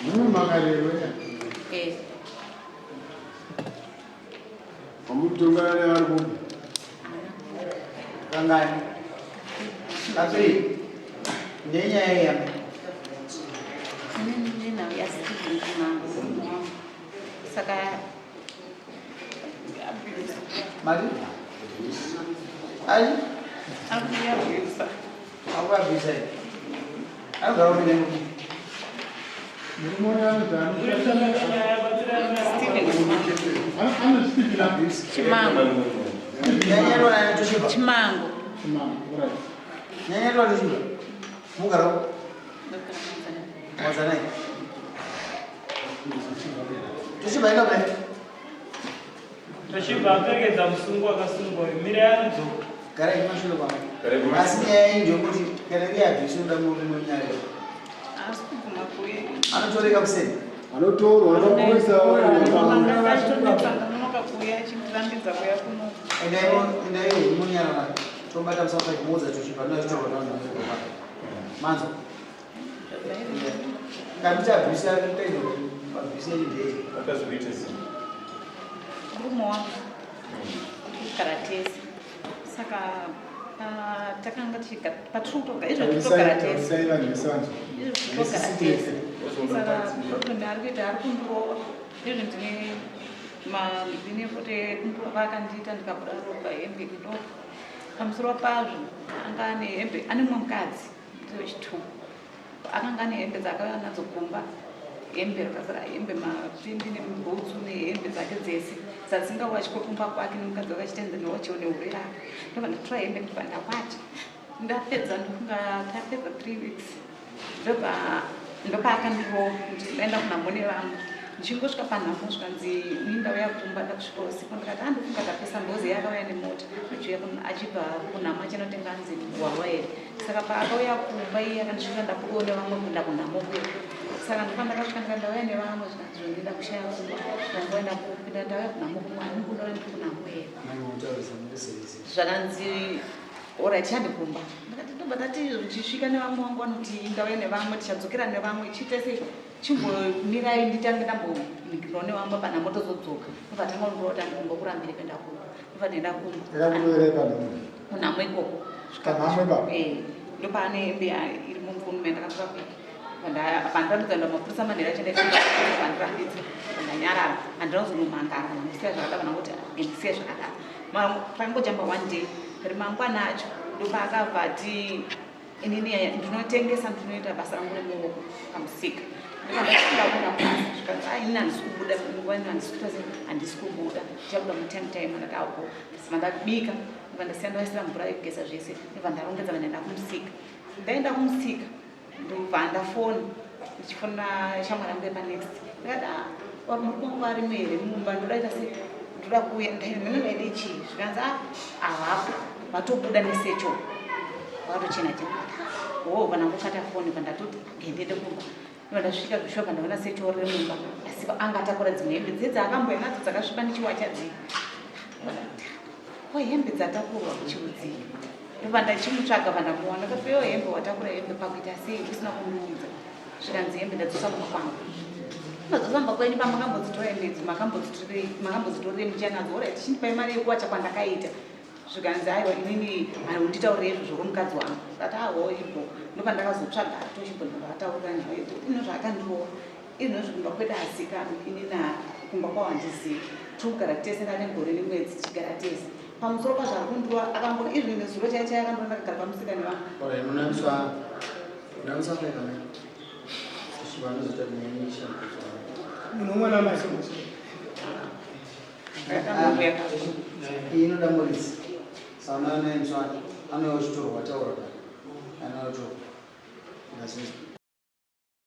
Munomangarirwe. Eh. Wamutongana nevari kupi? Kangani? Kapiri. Nenyaya yami. Inini ndinhau yaSteven Chimango murume wangu. Saka abuse. Mari? Ai? Akuyabusa. Akuabuse. Anogara kupi nekupi? Murume uyu anonzi ani? Steven Anonzi Steven Abuse. Chimango. Nyanyelwa nani Toshiba? Chimango. Chimango, right. Nyanyelwa Toshiba. Mugara uko. Wazanai. Toshiba enda kudai. Toshiba aperekedza musungwa akasungwa uyu. Mirai anodzoka. Garai kumashure kwangu. Asi nyaya iyi ndeyokuti kana iye abvise unoda murume munyariro. Asi kubvuma kuuya. Anotoreka kuseni. Anotorwa anokuisa Ndanonoka kuuya achindirambidza kuuya kuno. Endai endai munyarara. Tobata musafa kumuudza Toshiba ndoachitaura navanhu vanenge Manzo. Kana tichabvisa kind of abvise ndeye. Akazviita sei? Murume wangu kugara tese. Saka takanga tichiga patiri kutoga izvo tiri kutogara tese. Tarisai vanhu vese vanzwa. Izvo tiri kutogara tese. Saka problem yaari kuita ari kundirova. Izvo ndine ndine foto yekundirova akandiita ndikabuda ropa hembe kudoko. Pamusoro pazvo anga ane hembe ane mumwe mukadzi wechitwo. Akanga ane hembe dzaakauya nadzo kumba hembe rakazara hembe mapfimbi nemibhutsu nehembe dzake dzese dzadzingawachwe kumba kwake nemukadzi wake achitenza newachiwo nehure rake. Ndobva ndatora hembe ndobva ndawacha. Ndapedza ndofunga tapedza 3 weeks ndobva ndopaakandirova kuti ndaenda kunhamo nevamwe. Ndichingosvika panhamo zvikanzi ini ndauya kumba ndakusvika usiku ndikati ah ndofunga tapesa ngozi yakauya nemota achiuya achibva kunhamo achinotenga hanzi hwahwa here. Saka paakauya kumba iye akandisvika ndabudawo nevamwe kuenda kunhamo kuya. Saka ndopa ndakasvika ndikati ndauya nevamwe zvikanzi zvonzi ndakushaya kumba ndangoenda kupinda ndauya kunhamo kumwe handikuda ndiri kunhamo here. Zvakanzi Alright, chande kumba. Ndakati ndobva ndati ndichisvika nevamwe vangu vanoti ndauya nevamwe tichadzokera nevamwe chiite sei chimbomirai nditange ndambonigirwa nevamwe pana motozodzoka. Ndobva tanga kundorota ndimbokurambire kuenda kumba. Ndobva ndaenda kumba. Yakakuroverai panhamo. Kunhamo ikoko. Panhamo ipapo? Eh. Ndopaane hembe iri mumufoni mandakatora kuita. Pandirambidza enda mapurisa manheru acho ndakandirambidza ndanyarara handina kuzonomangara kana ndisiya zvakadaro kana kuti ndisiye zvakadaro. Pangojamba one day rimangwana acho ndopaakabva ati inini ndinotengesa ndinoita basa rangu remuoko pamusika ndikabva kubasa zvikanzi ah inini handisi kubuda nguva ino handisi kuita sei handisi kubuda ndichabuda mutime time ndati apo ndisima ndabika ndobva ndasiya ndaisira mvura yekugeza zvese ndobva ndarongedza vandaenda kumusika ndaenda kumusika Ndobva ndafona ndichifonera shamwari yangu yepanext ndikati ah, or murume wangu arimo here mumba ndoda ita sei ndoda kuuya ndimene ndaide chii zvikanzi ah havapo vatobuda nesecho vakatochena chena oh vana kukata foni pandatoti ngendiende kumba ndobva ndasvika zvishuwa pandaona secho riri mumba asi anga atakura dzimwe hembe dziye dzaakamboya nadzo dzakasviba ndichiwacha dziye ko hembe dzatakurwa kuchiudzii Ndobva ndachimutsvaga pandamuwana ndakati peyo hembe watakura hembe pakuita sei usina kundiudza zvikanzi hembe ndadzosa kumba kwangu ndadzosa kumba kwenyu pamakambodzitora hembe idzi makambodzitorerei muchanadzo orit chindipai mari yekuwacha kwandakaita zvikanzi aiwa inini handitaurire izvo zvokumukadzi wangu ndati aho ibo ndopandakazotsvaga tochibvo ndobva ataurira nyaya ino zvaakandirova Izvozvi kumba kwedu hazikanwi ini na kumba kwavo handizivi. Tiri kugara tese ndane gore nemwedzi tichigara tese. Pamusoro pazvo ari kundiwa akambona izvi nezuro chaiye chaiye akandona ndakagara pamusika nevanhu. Alright, munaniswa munaniswa feka mai. Vanozoita kunyanyisha. Munhu umwe namai. Iyi inoda muridzi. Saka unaniswa anouya uchitorwa taura. Anotorwa.